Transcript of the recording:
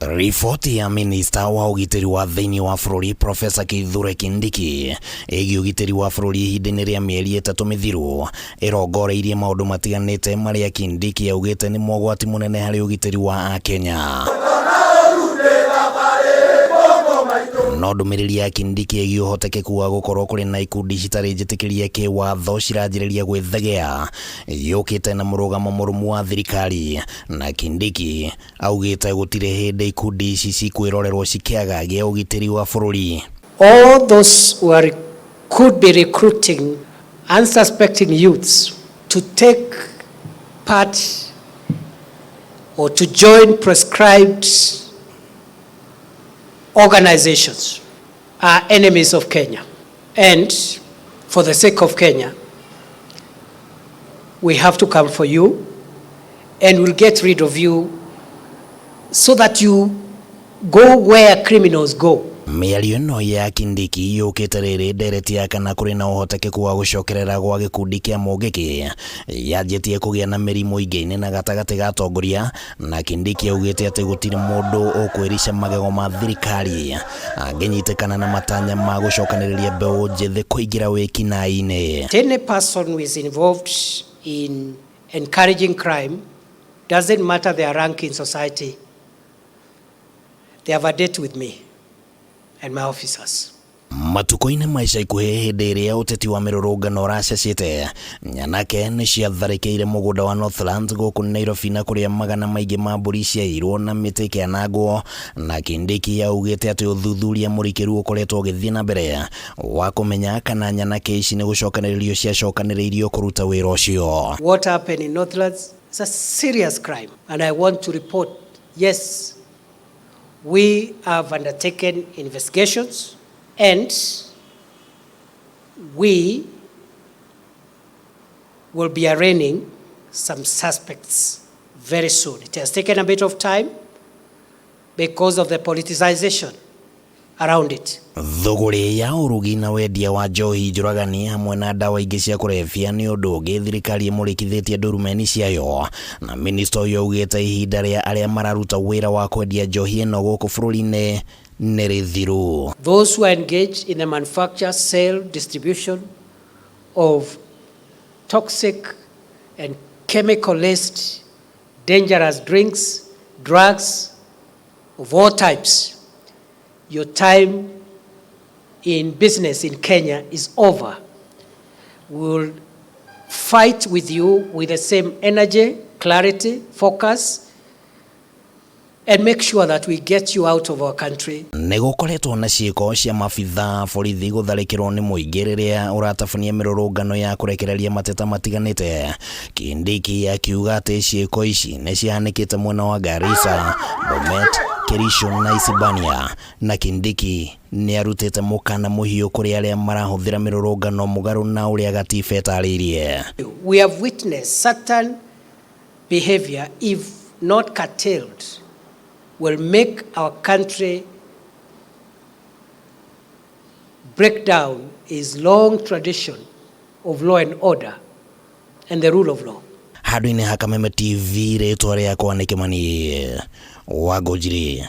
Riboti ya minista wa ũgitĩri wa thĩinĩ wa bũrũri Profesa Kithure Kindiki ĩgiĩ ũgitĩri wa bũrũri ihinda-inĩ rĩa mĩeri 3 mĩthiru ĩrongoreirie maũndũ matiganĩte marĩa Kindiki augĩte nĩ mogwati mũnene harĩ ũgitĩri wa Akenya. No ndũmĩrĩri ya Kindiki ĩgiĩ ũhotekeku wa gũkorwo kũrĩ na ikundi citarĩ njĩtĩkĩrie kĩwatho ciranjĩrĩria gwĩthegea yũkĩte na mũrũgamo mũrũmu wa thirikari, na Kindiki augĩte gũtirĩ hĩndĩ ikundi ici cikwĩrorerwo cikĩagagia ũgitĩri wa bũrũri. All those who are, could be recruiting unsuspecting youths to take part or to join prescribed organizations are enemies of Kenya. And for the sake of Kenya, we have to come for you and we'll get rid of you so that you go where criminals go. Mĩario ĩno ya Kindiki yũkĩte rĩrĩ ndereti ya kana kũrĩ na ũhotekeku wa gũcokerera gwa gĩkundi kĩa Mũngĩkĩ yanjĩtie kũgĩa na mĩri mũingĩ-inĩ na gatagatĩ ga atongoria, na Kindiki augĩte atĩ gũtirĩ mũndũ ũkwĩrica magego ma thirikari angĩnyitĩkana na matanya ma gũcokanĩrĩria mbeũ njĩthĩ kũingĩra wĩkinaĩ-inĩ. Any person who is involved in encouraging crime, doesn't matter their rank in society, they have a date with me and my officers. Matukũ-inĩ ma ica ikuhĩ hĩndĩ ĩrĩa ũteti wa mĩrũrũngano ũracacĩte, nyanake nĩ ciatharĩkĩire mũgũnda wa Northlands gũkũ Nairobi na kũrĩa magana maingĩ ma mbũri ciairwo na mĩtĩ ĩkĩanangwo, na Kindiki augĩte atĩ ũthuthuria mũrikĩru ũkoretwo ũgĩthiĩ na mbere wa kũmenya kana nyanake ici nĩ gũcokanĩrĩrio ciacokanĩrĩirio kũruta wĩra ũcio. What happened in Northlands is a serious crime, and I want to report, yes, we have undertaken investigations and we will be arraigning some suspects very soon. It has taken a bit of time because of the politicization around it. Thũgũrĩ ya ũrugi na wendia wa njohi njũragani hamwe na ndawa ingĩ cia kũrebia nĩ ũndũ ũngĩ thirikari ĩmũrĩkithĩtie ndurumeni ciayo, na minista ũyũ augĩte ihinda rĩa arĩa mararuta wĩra wa kwendia njohi ĩno gũkũ bũrũri-inĩ nĩ rĩthiru. Those who are engaged in the manufacture, sale, distribution of toxic and chemical-laced dangerous drinks, drugs of all types, your time in business in Kenya is over. We will fight with you with the same energy, clarity, focus, and make sure that we get you out of our country. Nĩ gũkoretwo na ciĩko cia mabithaa borithi gũtharĩkĩrwo nĩ mũingĩ rĩrĩa ũratabania mĩrũrũngano ya kũrekereria mateta matiganĩte. Kindiki akiuga atĩ ciĩko ici nĩ cihanĩkĩte mwena wa Garissa, Bomet, Kericho na Isibania, na Kindiki nĩ arutĩte mũkana mũhiũ kũrĩ arĩa marahũthĩra mĩrũrũngano mũgarũ na ũrĩa gatiba ĩtarĩirie. We have witnessed certain behavior, if not curtailed, will make our country break down its long tradition of law and order and the rule of law. Handũ-inĩ ha Kameme TV, rĩtwa rĩakwa nĩ Kĩmani wa Ngũnjiri.